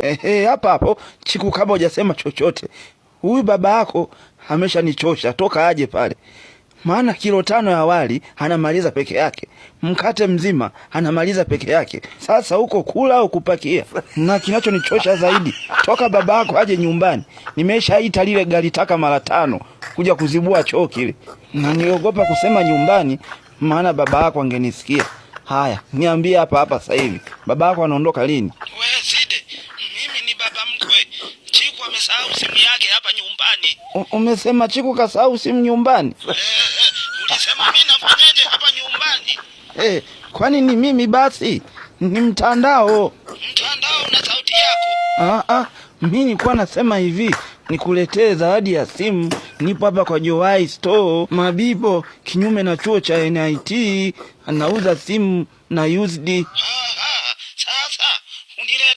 Ehe, hapa hapo Chiku, kama hujasema chochote, huyu baba yako ameshanichosha toka aje pale, maana kilo 5 ya wali anamaliza peke yake, mkate mzima anamaliza peke yake. Sasa huko kula au kupakia? Na kinachonichosha zaidi, toka baba yako aje nyumbani, nimeshaita lile gari taka mara 5 kuja kuzibua choo kile, na niliogopa kusema nyumbani, maana baba yako angenisikia. Haya, niambie hapa hapa sasa hivi, baba yako anaondoka lini? We Side, mimi ni baba mkwe. Chiku amesahau simu yake hapa nyumbani. Umesema Chiku kasahau simu nyumbani? Ulisema mimi nafanyaje hapa nyumbani? Kwani ni mimi basi? Ni mtandao. Mtandao na sauti yako. Mimi nilikuwa nasema hivi, nikuletee zawadi ya simu. Nipo hapa kwa Joai Store Mabibo, kinyume na chuo cha NIT, anauza simu na used.